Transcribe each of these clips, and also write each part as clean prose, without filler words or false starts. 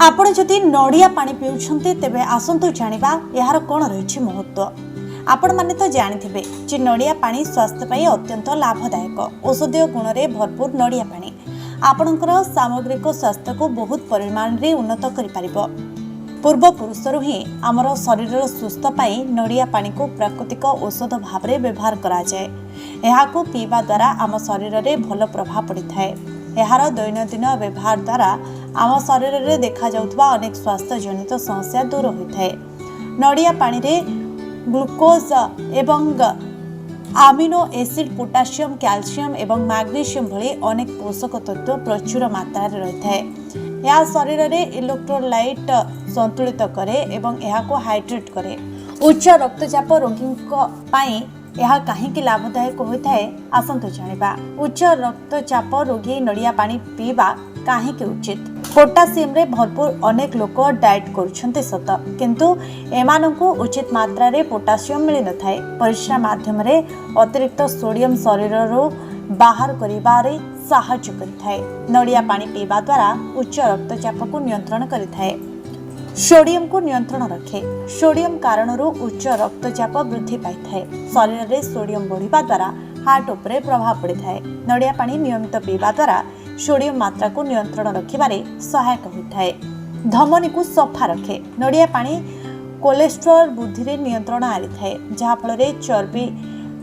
ଆପଣ ଯଦି ନଡ଼ିଆ ପାଣି ପିଉଛନ୍ତି, ତେବେ ଆସନ୍ତୁ ଜାଣିବା ଏହାର କ'ଣ ରହିଛି ମହତ୍ତ୍ୱ। ଆପଣମାନେ ତ ଜାଣିଥିବେ ଯେ ନଡ଼ିଆ ପାଣି ସ୍ୱାସ୍ଥ୍ୟ ପାଇଁ ଅତ୍ୟନ୍ତ ଲାଭଦାୟକ। ଔଷଧୀୟ ଗୁଣରେ ଭରପୁର ନଡ଼ିଆ ପାଣି ଆପଣଙ୍କର ସାମଗ୍ରିକ ସ୍ୱାସ୍ଥ୍ୟକୁ ବହୁତ ପରିମାଣରେ ଉନ୍ନତ କରିପାରିବ। ପୂର୍ବପୁରୁଷରୁ ହିଁ ଆମର ଶରୀରର ସୁସ୍ଥ ପାଇଁ ନଡ଼ିଆ ପାଣିକୁ ପ୍ରାକୃତିକ ଔଷଧ ଭାବରେ ବ୍ୟବହାର କରାଯାଏ। ଏହାକୁ ପିଇବା ଦ୍ୱାରା ଆମ ଶରୀରରେ ଭଲ ପ୍ରଭାବ ପଡ଼ିଥାଏ। ଏହାର ଦୈନନ୍ଦିନ ବ୍ୟବହାର ଦ୍ୱାରା ଆମ ଶରୀରରେ ଦେଖାଯାଉଥିବା ଅନେକ ସ୍ୱାସ୍ଥ୍ୟଜନିତ ସମସ୍ୟା ଦୂର ହୋଇଥାଏ। ନଡ଼ିଆ ପାଣିରେ ଗ୍ଲୁକୋଜ୍ ଏବଂ ଆମିନୋ ଏସିଡ୍, ପୋଟାସିୟମ୍, କ୍ୟାଲସିୟମ୍ ଏବଂ ମାଗ୍ନେସିୟମ୍ ଭଳି ଅନେକ ପୋଷକ ତତ୍ତ୍ୱ ପ୍ରଚୁର ମାତ୍ରାରେ ରହିଥାଏ। ଏହା ଶରୀରରେ ଇଲେକ୍ଟ୍ରୋଲାଇଟ୍ ସନ୍ତୁଳିତ କରେ ଏବଂ ଏହାକୁ ହାଇଡ୍ରେଟ୍ କରେ। ଉଚ୍ଚ ରକ୍ତଚାପ ରୋଗୀଙ୍କ ପାଇଁ ଏହା କାହିଁକି ଲାଭଦାୟକ ହୋଇଥାଏ, ଆସନ୍ତୁ ଜାଣିବା। ଉଚ୍ଚ ରକ୍ତଚାପ ରୋଗୀ ନଡ଼ିଆ ପାଣି ପିଇବା କାହିଁକି ଉଚିତ? ପୋଟାସିୟମରେ ଭରପୁର। ଅନେକ ଲୋକ ଡାଏଟ୍ କରୁଛନ୍ତି ସତ, କିନ୍ତୁ ଏମାନଙ୍କୁ ଉଚିତ ମାତ୍ରାରେ ପୋଟାସିୟମ ମିଳିନଥାଏ। ପରିସ୍ରା ମାଧ୍ୟମରେ ଅତିରିକ୍ତ ସୋଡ଼ିୟମ ଶରୀରରୁ ବାହାର କରିବାରେ ସାହାଯ୍ୟ କରିଥାଏ। ନଡ଼ିଆ ପାଣି ପିଇବା ଦ୍ୱାରା ଉଚ୍ଚ ରକ୍ତଚାପକୁ ନିୟନ୍ତ୍ରଣ କରିଥାଏ। ସୋଡ଼ିୟମକୁ ନିୟନ୍ତ୍ରଣ ରଖେ। ସୋଡ଼ିୟମ କାରଣରୁ ଉଚ୍ଚ ରକ୍ତଚାପ ବୃଦ୍ଧି ପାଇଥାଏ। ଶରୀରରେ ସୋଡ଼ିୟମ ବଢ଼ିବା ଦ୍ୱାରା ହାର୍ଟ ଉପରେ ପ୍ରଭାବ ପଡ଼ିଥାଏ। ନଡ଼ିଆ ପାଣି ନିୟମିତ ପିଇବା ଦ୍ୱାରା ସୋଡ଼ିୟମ ମାତ୍ରାକୁ ନିୟନ୍ତ୍ରଣ ରଖିବାରେ ସହାୟକ ହୋଇଥାଏ। ଧମନୀକୁ ସଫା ରଖେ। ନଡ଼ିଆ ପାଣି କୋଲେଷ୍ଟ୍ରଲ ବୃଦ୍ଧିରେ ନିୟନ୍ତ୍ରଣ ଆଣିଥାଏ, ଯାହାଫଳରେ ଚର୍ବି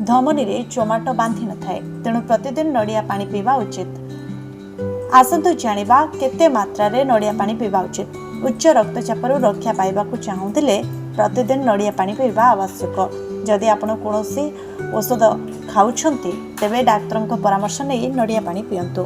ଧମନୀରେ ଜମାଟ ବାନ୍ଧି ନଥାଏ। ତେଣୁ ପ୍ରତିଦିନ ନଡ଼ିଆ ପାଣି ପିଇବା ଉଚିତ। ଆସନ୍ତୁ ଜାଣିବା କେତେ ମାତ୍ରାରେ ନଡ଼ିଆ ପାଣି ପିଇବା ଉଚିତ। ଉଚ୍ଚ ରକ୍ତଚାପରୁ ରକ୍ଷା ପାଇବାକୁ ଚାହୁଁଥିଲେ ପ୍ରତିଦିନ ନଡ଼ିଆ ପାଣି ପିଇବା ଆବଶ୍ୟକ। ଯଦି ଆପଣ କୌଣସି ଔଷଧ ଖାଉଛନ୍ତି, ତେବେ ଡାକ୍ତରଙ୍କ ପରାମର୍ଶ ନେଇ ନଡ଼ିଆ ପାଣି ପିଅନ୍ତୁ।